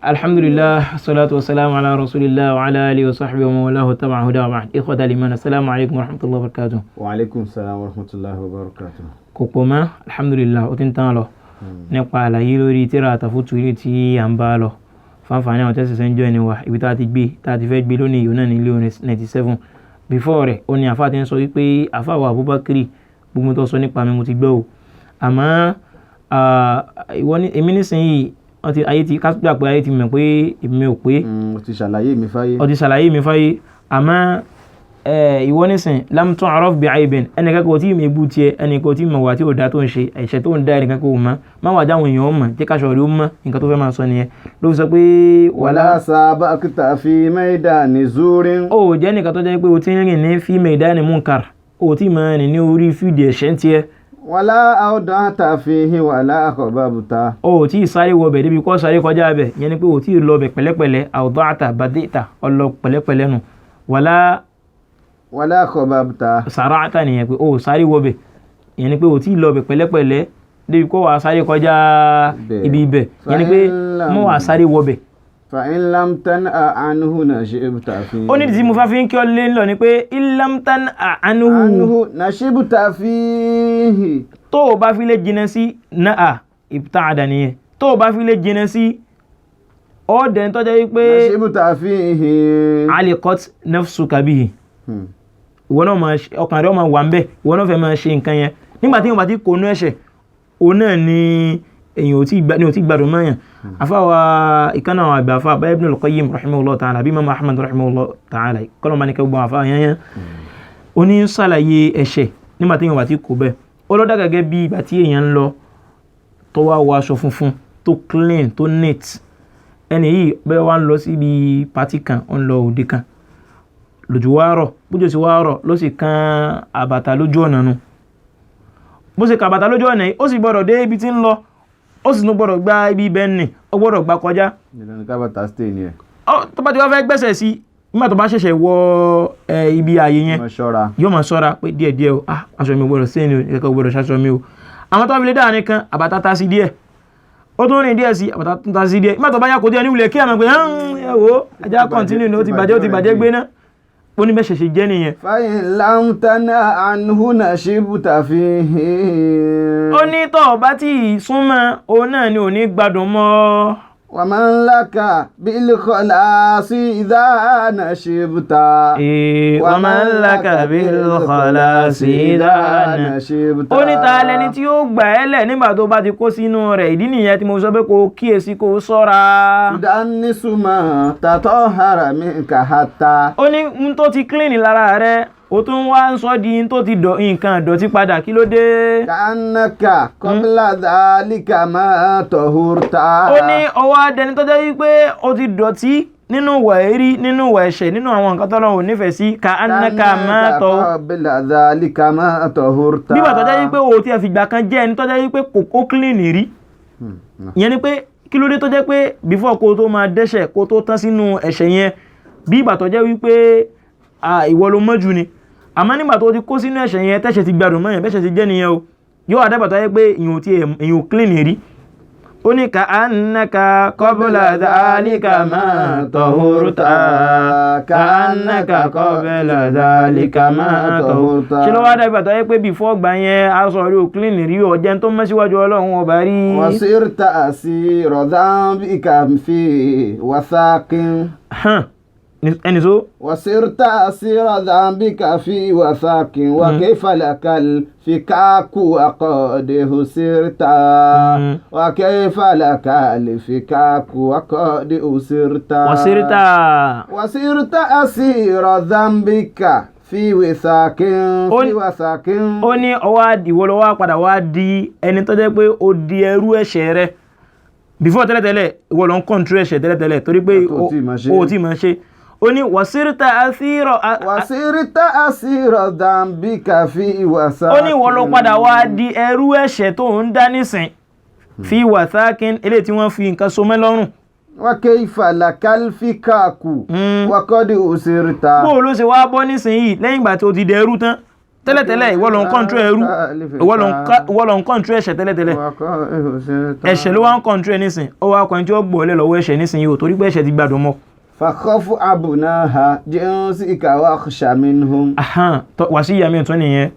Alhamdulillah, salatu wassalamu ala rasulillah wa ala alihi wa sahbihi wa mawalahu tabi'a huda wa ba'd. Ikhwata al-iman, assalamu alaikum wa rahmatullahi wa barakatuh. Wa alaikum salam wa rahmatullahi wa barakatuh. Kò pọ̀ mọ́, alhamdulillah, ó ti ń tán lọ nípa àlàyé lórí tírà Àtàfútù ilé tí à ń bá lọ. Fáǹfààní àwọn tẹ́sí sẹ́ńjọ́ ẹni wa, ibi tá a ti gbé, tá a ti fẹ́ gbé lónìí yìí náà ní ilé orin 97. Before rẹ̀, ó ní àfáà ti ń sọ wípé àfáà wa Abubakar, gbogbo tó sọ nípa mi mo ti gbọ́ o. Àmọ́ ìwọ ní èmi nísìnyí, wọ́n ti ayé ti ká gbà pé ayé ti mọ̀ pé èmi ò pé. Mo ti ṣàlàyé mi fáyé. Ó ti ṣàlàyé mi fáyé, àmọ́ ìwọ nísìn lam tu'raf bi'aybin, ẹnìkan kò tí ì mẹ́bù tiẹ̀, ẹnìkan kò tí ì mọ̀ wà tí ò dá tó ń ṣe, ẹ̀ṣẹ̀ tó ń dá ẹnìkan kò mọ̀, má wà jáwọn èèyàn mọ̀, jẹ́ káṣọ rí ó mọ̀. Nǹkan tó fẹ́ máa sọ nìyẹn ló fi sọ pé wala sabaqta fi maidani zurin. Ó jẹ́ nìkan tó jẹ́ pé o ti ń rìn ní fi maidani munkar, o ti máa rìn ní orí fídíò ẹ̀ṣẹ̀ ń tiẹ̀. Wala awda'ta fihi wala khababta. O ò tí ì sáré wọbẹ̀ débi kọ́ sáré kọjá bẹ̀, ìyẹn ni pé o tí ì lọ bẹ̀ pẹ̀lẹ́pẹ̀lẹ́. Awda'ta badita, ọlọ pẹ̀lẹ́pẹ̀lẹ́ nù. Wala wala khababta. Sara'ta nìyẹn pé o ò sáré wọbẹ̀, ìyẹn ni pé o tí ì lọ bẹ̀ pẹ̀lẹ́pẹ̀lẹ́ débi kọ́ wàá sáré kọjá ibi ibẹ̀, ìyẹn ni pé mọ́ wàá sáré wọbẹ̀. Fa in lam tan'a anhu nashibta fihi. Ó ní tí mo fà fi ń kí ọ lé ńlọ ni pé in lam tan'a anhu. Anhu nashibta fihi. Tó o bá fi lè jìnnà sí náà, ibta'ada nìyẹn, tó o bá fi lè jìnnà sí ọ̀dẹ̀ tó jẹ́ wípé nashibta fihi. Aliqat nafsuka bihi. Ìwọ náà máa ọkàn rẹ máa wà ń bẹ̀, ìwọ náà fẹ́ máa ṣe nǹkan yẹn. Nígbà tí wọ́n bá ti kó nú ẹ̀ṣẹ̀, òun náà ni èyàn ò tí gba ní ò tí gbádùn mọ́yàn. Afáwa ìkànnà àwọn àgbà afá báyìí, Ibn al-Qayyim rahimahullah ta'ala, bí Imam Ahmad rahimahullah ta'ala, kọ́lọ́ máa ní kẹ́ gbọ́n afá yẹn yẹn, ó ní ṣàlàyé ẹ̀ṣẹ̀ nígbà tí èèyàn bá ti kó bẹ́ẹ̀. Ó lọ́dà gẹ́gẹ́ bí ìgbà tí èèyàn ń lọ tó wá wọ aṣọ funfun tó clean, tó neat. Ẹni yìí bẹ́ẹ̀ wá ń lọ síbi party kan, ó ń lọ òde kan, lójú wá rọ̀. Bójú sì wá rọ̀, ló sì kan àbàtà lójú ọ̀nà nu. Bó ṣe kan àbàtà lójú ọ̀nà yìí, ó sì gbọ́dọ̀ dé ibi tí ń lọ, ó sì tún gbọ́dọ̀ gba ibi ibẹ̀ nì, ó gbọ́dọ̀ gba kọjá. Ìlànà kábàtà stay ni ẹ̀. Ó tó bá ti wá fẹ́ gbẹ́sẹ̀ sí, nígbà tó bá ṣẹ̀ṣẹ̀ wọ ibi ààyè yẹn, máa ṣọ́ra. Yóò máa ṣọ́ra pé díẹ̀díẹ̀ o, ah, aṣọ mi ò gbọ́dọ̀ stain o, ìkẹ́kọ̀ọ́ gbọ́dọ̀ ṣaṣọ mi o. Àwọn tó bá fi lè dáa nìkan, àbàtà ta sí díẹ̀, ó tún rìn díẹ̀ sí, àbàtà tún ta sí díẹ̀. Nígbà tó bá yá, kò díẹ̀ níwulẹ̀ kí àmọ́ pé ẹ wo, ajá continue ni, ó ti bàjẹ́, ó ti bàjẹ́ gbé náà. Ó ní bẹ́ẹ̀ ṣẹ̀ṣẹ̀ jẹ́ nìyẹn. Fa in lam tan'a anhu nashibta fihi. Ó ní tó o bá tí ì súnmọ́, òun náà ni ò ní gbádùn mọ́. Wa man laka bil khalasi idha nashibta. Wa man laka bil khalasi idha nashibta. Ó ní ta lẹni tí ó gbà ẹ́ lẹ̀ nígbà tó bá ti kó sínú rẹ̀? Ìdí nìyẹn tí mo sọ pé kó kíyèsí, kó ṣọ́ra. Tudannisu ma tatahhara minka hatta. Ó ní n tó ti clean lára rẹ̀, ó tún wá ń sọ di n tó ti dọ̀ nǹkan ìdọ̀tí padà. Kí ló dé? Ka'annaka qabla dhalika ma tahurta. Ó ní ọwọ́ adẹni tó jẹ́ wípé ó ti dọ̀tí nínú ìwà èrí, nínú ìwà ẹ̀ṣẹ̀, nínú àwọn nǹkan tọ́lọ́run ò nífẹ̀ẹ́ sí. Ka'annaka ma tọ̀ qabla dhalika ma tahurta. Bígbà tó jẹ́ wípé o ti ẹ̀ fìgbà kan jẹ́ ẹni tó jẹ́ wípé kò kó clean rí. Ìyẹn ni pé kí ló dé tó jẹ́ pé before kó tó máa dẹ́ṣẹ̀, kó tó tán sínú ẹ̀ṣẹ̀ yẹn, bí ìgbà tó jẹ́ wípé ìwọ ló mọ́ jù ni. Àmọ́ nígbà tó ti kó sínú ẹ̀ṣẹ̀ yẹn, tẹ́ṣẹ̀ ti gbádùn mọ́ yẹn, bẹ́ṣẹ̀ ti jẹ́ nìyẹn o, yóò àdàgbà tó jẹ́ pé èèyàn ò tí èèyàn ò clean rí. Ó ní ka'annaka qabla dhalika ma tahurta, ka'annaka qabla dhalika ma tahurta. Ṣe ló wá dàgbà tó jẹ́ pé before gbà yẹn, aṣọ rí o clean rí, ọ̀jẹ̀ tó mọ́ síwájú Ọlọ́run ọba rí? Wasirta asira dhanbika fi wathaqin. Hàn ẹni tó. Wasirta asira dhanbika fi wathaqin wa kayfa lakal fikaku wa qad husirta. Wa kayfa lakal fikaku wa qad husirta. Wasirta. Wasirta asira dhanbika fi wathaqin fi wathaqin. Ó ní ọwọ́ ìwọ ló wá padà wá di ẹni tó jẹ́ pé ó di ẹrú ẹ̀ṣẹ̀ rẹ. Before, tẹ́lẹ̀tẹ́lẹ̀, ìwọ ló ń control ẹ̀ṣẹ̀ tẹ́lẹ̀tẹ́lẹ̀, torí pé Tó tí ì máa ṣe. o tí máa ṣe. Ó ní wasirta asira Wasirta asira dhanbika fi wathaqin. Ó ní ìwọ ló padà wá di ẹrú ẹ̀ṣẹ̀ tó ń dá nísìn, fi wathaqin, eléyìí tí wọ́n fi nǹkan so mọ́ lọ́rùn. Wa kayfa lakal fikaku wa qad usirta. Bó ló ṣe wá bọ́ nísìnyìí lẹ́yìn ìgbà tó ti dẹrú tán? Tẹ́lẹ̀tẹ́lẹ̀ ìwọ ló ń kọ́ńtró ẹrú, ìwọ ló ń kọ́ńtró ẹ̀ṣẹ̀ tẹ́lẹ̀tẹ́lẹ̀. Ẹ̀ṣẹ̀ ló wá ń kọ́ńtró ẹ nísìn, ó wá kọ́ni tí ó gbọ́ ọ lọ́wọ́ ẹ̀ṣẹ̀ nísìn yìí ò, torí pé ẹ̀ṣẹ̀ ti gbádùn mọ́. Fakhafu abunaha jinsika wakhsha minhum. Wàsíyà mi tún nìyẹn,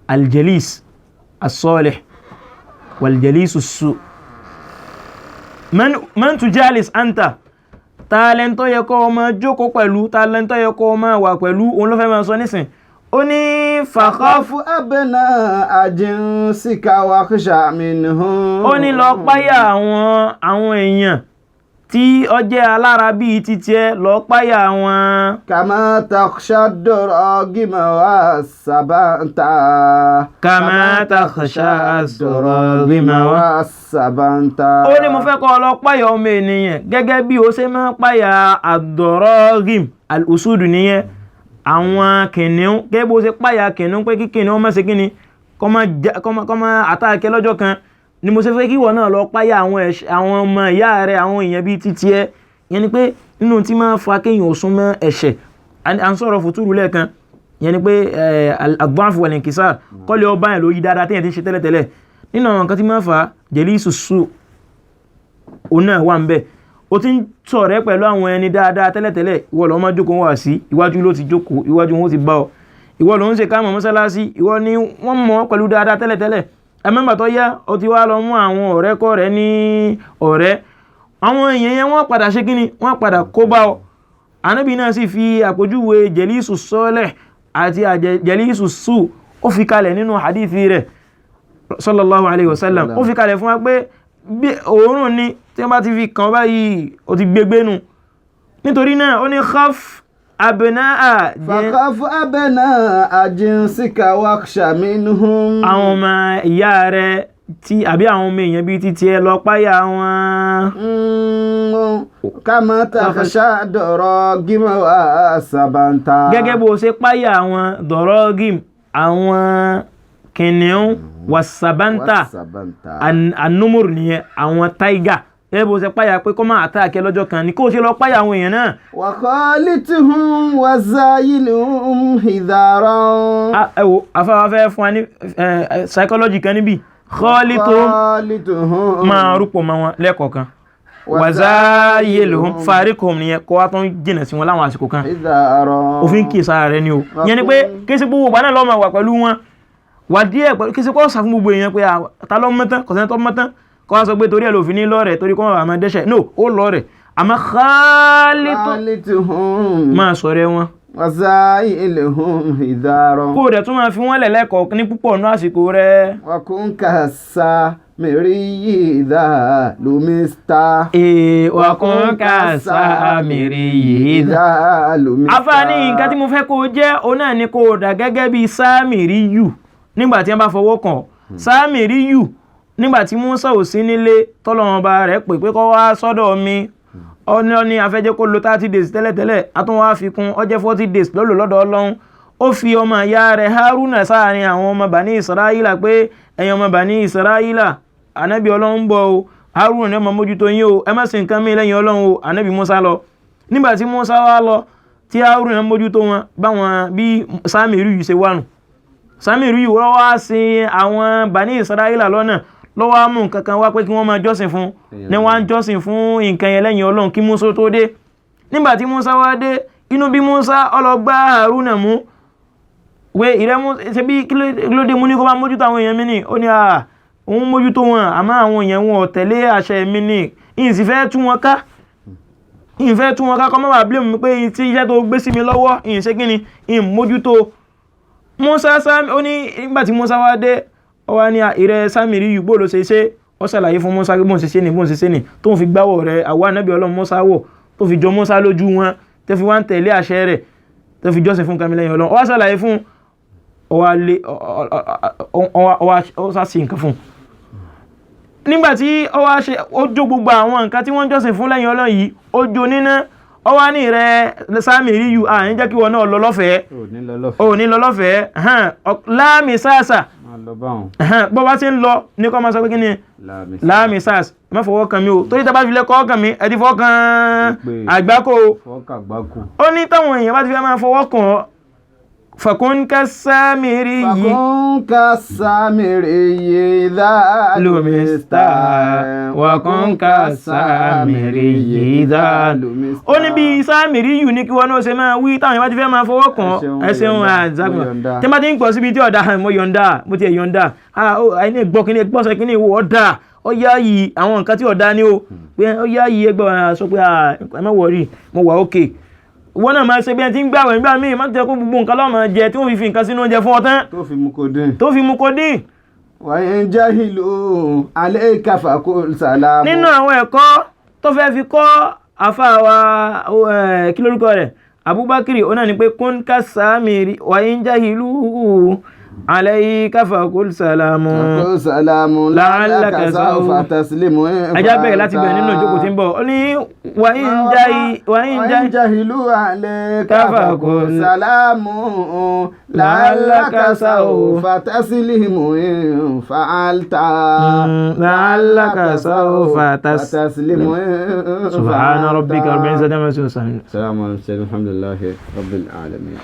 aljalis as-salih waljalis as-su. Man tujalis anta, tàlẹ́ntọ́ yẹ kó máa jókòó pẹ̀lú, tàlẹ́ntọ́ yẹ kó máa wà pẹ̀lú, òun ló fẹ́ máa sọ nísìn. Ó ní fakhafu abna'a jinsika wakhsha minhum. Ó ní lọ páyà àwọn èèyàn tí ó jẹ́ alára bíi titi ẹ, lọ páyà wọn. Kama takhsha ad-daragima was-sabanta. Kama takhsha ad-daragima was-sabanta. Ó ní mo fẹ́ kọ́ lọ páyà ọmọ ènìyàn gẹ́gẹ́ bí ó ṣe máa ń páyà ad-daragim, al-usudu nìyẹn, àwọn kìnìún, gẹ́gẹ́ bó ṣe páyà kìnìún pé kí kìnìún má ṣe kíni, kọ́ máa àtàkẹ́ lọ́jọ́ kan, ni mo ṣe fẹ́ kí ìwọ náà lọ páyà àwọn ọmọ ìyá rẹ, àwọn èèyàn bíi títí ẹ. Yẹn ni pé nínú tí máa fa kéèyàn ò súnmọ́ ẹ̀ṣẹ̀, à ń sọ̀rọ̀ fùtúrù lẹ́ẹ̀kan, yẹn ni pé ad-da'f wal-inkisar, kọ́lé ọba yẹn lórí dáadáa téèyàn ti ń ṣe tẹ́lẹ̀tẹ́lẹ̀. Nínú àwọn nǹkan tí máa fa jalisu su, òun náà wà ń bẹ̀. O ti ń ṣọ̀rẹ́ pẹ̀lú àwọn ẹni dáadáa tẹ́lẹ̀tẹ́lẹ̀, ìwọ ló máa jókòó wá sí iwájú, ló ti jókòó iwájú wọn ó ti bá ọ, ìwọ ló ń ṣe káàmọ̀ mọ́sálásí, ìwọ ni wọ́n mọ̀ ọ́ pẹ̀lú dáadáa tẹ́lẹ̀tẹ́lẹ̀. Ẹ̀mẹ́gbà tó yá, ó ti wá lọ mú àwọn ọ̀rẹ́ kọ́ rẹ ní ọ̀rẹ́, àwọn èèyàn yẹn wọ́n padà ṣe kíni, wọ́n padà kó bá ọ. Ànábì náà sì fi àpèjúwe jẹ̀lísù sọ́lẹ̀ àti jẹ̀lísù sù, ó fi kalẹ̀ nínú hadithi rẹ̀ sallallahu alayhi wa sallam. Ó fi kalẹ̀ fún wa pé bí òórùn ni tí wọ́n bá ti fi kàn báyìí, ó ti gbégbé nu. Nítorí náà ó ní khaf abna'a Fakhafu abna'a jinsika wakhsha minhum. Àwọn ọmọ ìyá rẹ tí àbí àwọn ọmọ èèyàn bíi títí ẹ, lọ páyà wọn. Kama takhsha ad-daragima was-sabanta. Gẹ́gẹ́ bó ṣe páyà àwọn dọ̀rọ́gìm, àwọn kìnìún, was-sabanta, anumur nìyẹn, àwọn táìgà, gẹ́gẹ́ bó ṣe páyà pé kó máa àtàkẹ́ lọ́jọ́ kan ni kó o ṣe lọ páyà àwọn èèyàn náà. Wa khalituhum wa zayiluhum hidharan. Ẹ wo, afáwa fẹ́ fún wa ní psychology kan níbí. Khalituhum, máa rúpọ̀ mọ́ wọn lẹ́ẹ̀kọ̀ọ̀kan, wa zayiluhum farikuhum nìyẹn, kó wá tó ń jìnà sí wọn láwọn àsìkò kan. Òfin kì í sára rẹ ni o. Yẹn ni pé kí ṣe gbogbo ìgbà náà lọ́ọ́ máa wà pẹ̀lú wọn, wà díẹ̀ pẹ̀lú, kí ṣe kó sà fún gbogbo èèyàn pé ta ló mọ́ tán, kò sẹ́ni tó mọ́ tán, kó wá sọ pé torí ẹ̀ lòfin ní lọ́rẹ̀, torí kó má bàa máa dẹ́ṣẹ̀. No, ó lọ́rẹ̀, àmọ́ khalituhum, máa sọ̀rẹ́ wọn. Wa zayiluhum hidharan. Kó o dẹ̀ tún máa fi wọ́n lẹ̀ lẹ́kọ̀ọ́ ní púpọ̀ nínú àsìkò rẹ̀. Wa kun kasa-miri idha lumista. Wa kun kasa-miri idha lumista. Àfààní nǹkan tí mo fẹ́ kó o jẹ́, òun náà ni kó o dà gẹ́gẹ́ bí Sámìríyù nígbà tí wọ́n bá fọwọ́ kàn. Sámìríyù nígbà tí Musa ò sí nílé, tọ́lọ́run bá rẹ̀ pè pé kó wá sọ́dọ̀ mi, ó ní afẹ́jẹ́ kó lo 30 days tẹ́lẹ̀tẹ́lẹ̀, a tún wá fi kún, ó jẹ́ 40 days lọ́lọ́ lọ́dọ̀ Ọlọ́run. Ó fi ọmọ ìyá rẹ̀ Haruna sáàrin àwọn ọmọ Bani Israila pé ẹ̀yin ọmọ Bani Israila, ànábì Ọlọ́run ń bọ̀ o, Haruna ni ó máa mójútó yín o, ẹ má ṣe nǹkan mí lẹ́yìn Ọlọ́run o. Ànábì Musa lọ. Nígbà tí Musa wá lọ, tí Haruna mójútó wọn, báwọn bí Sámìríyù ṣe wà nù. Sámìríyù wọ́n wá sin àwọn Bani Israila lọ́nà, lọ́wọ́ á mú nǹkan kan wá pé kí wọ́n máa jọ́sìn fún, ní wọ́n á jọ́sìn fún nǹkan yẹn lẹ́yìn Ọlọ́run kí Musa tó dé. Nígbà tí Musa wá dé, inú bí Musa ọlọ́gbá Haruna mú wé ìrẹ́ Musa ṣe bí kí ló dé mú ní kó bá mójútó àwọn èèyàn mi ní. Ó ní à òun mójútó wọn, àmọ́ àwọn èèyàn wọn ò tẹ̀lé àṣẹ mi ní, ìyìn sì fẹ́ tú wọn ká, ìyìn fẹ́ tú wọn ká, kọ́ mọ́ bàa blame mi pé tí iṣẹ́ tó gbé sí mi lọ́wọ́ ìyìn ṣe kí ni ìyìn mójútó. Musa ó ní nígbà tí Musa wá dé, ó wá ní ìrẹ́ Sámìríyù bó ló ṣe ṣe, ó ṣàlàyé fún Musa pé bóun ṣe ṣe ni, bóun ṣe ṣe ni, tóun fi gbáwọ̀ rẹ̀ àwọn ànábì Ọlọ́run Musa wọ̀, tó fi jọ Musa lójú wọn, tó fi wá ń tẹ̀lé àṣẹ rẹ̀, tó fi jọ́sìn fún kami lẹ́yìn Ọlọ́run. Ó wá ṣàlàyé fún, ó wá lé, ó sá sí nǹkan fún. Nígbà tí ó wá ṣe, ó jó gbogbo àwọn nǹkan tí wọ́n jọ́sìn fún lẹ́yìn Ọlọ́run yìí, ó jó níná. Ó wá ní ìrẹ́ Sámìríyù, à ń jẹ́ kí wọn náà lọ lọ́fẹ̀ẹ́, ò ní lọ lọ́fẹ̀ẹ́, láàmì sáàsà bó bá ti ń lọ ní kọ́ máa sọ pé kí ni láàmì sáàsà, má fọwọ́ kan mi o, torí tá bá fi lè kọ́ kan mi, ẹ ti fọwọ́ kan àgbákò o. Ó ní táwọn èèyàn bá ti fẹ́ máa fọwọ́ kàn ọ́, Fakun kasamiri yìí. فكن كالسامري إذا Lumista wakun kasamiri yìí dá. لمست. Ó ní bí sáàmìrí yìí ní kí wọ́n náà ṣe máa wí táwọn ìbá ti fẹ́ máa fọwọ́ kàn. Ẹ Ẹ ṣeun, ṣeun. mo yọ̀ǹda, Àzákùn mo yọ̀ǹda. tí wọ́n bá ti ń pọ̀ síbi tí ọ̀dà, mo yọ̀ǹda, mo ti yọ̀ǹda, àìní gbọ́ kíní gbọ́sẹ̀ kíní ìwò ọ̀dà ọ̀yá yìí, àwọn nǹkan tí ọ̀dà ni ó pé ọ̀yá yìí, ẹgbẹ́ wa sọ pé, "Ah, ẹ má wọrí, mo wà ókè." Wọ́n náà máa ṣe bí ẹni tí ń gbàwẹ̀ nígbà míì, má jẹ́ kó gbogbo nǹkan lọ́mọ jẹ tí wọ́n fi fi nǹkan sínú oúnjẹ fún ọ tán Tó fi mú codeine. Tó fi mu codeine. وإن جهلوا عليك فقل سلام. Nínú àwọn ẹ̀kọ́ tó fẹ́ fi kọ́ àfáàwà, kí lórúkọ rẹ̀, Abubakar, ó náà ni pé kún kásámìrì wàyí ń jahilu alayka faqul salamu. فقل سلام لعلك لعلك سوف تسلم. Ẹjá bẹ̀rẹ̀ láti bẹ̀rẹ̀ nínú ìjókòó tí ń bọ̀. Ó ní wàyí ń jahi wàyí ń وإن jahi جهلوا عليك فقل فقل سلام لعلك سوف تسلم إن فعلت. لعلك سوف تسلم إن سبحان فعلت. ربك رب العزة عما يصفون. السلام عليكم، الحمد لله رب العالمين.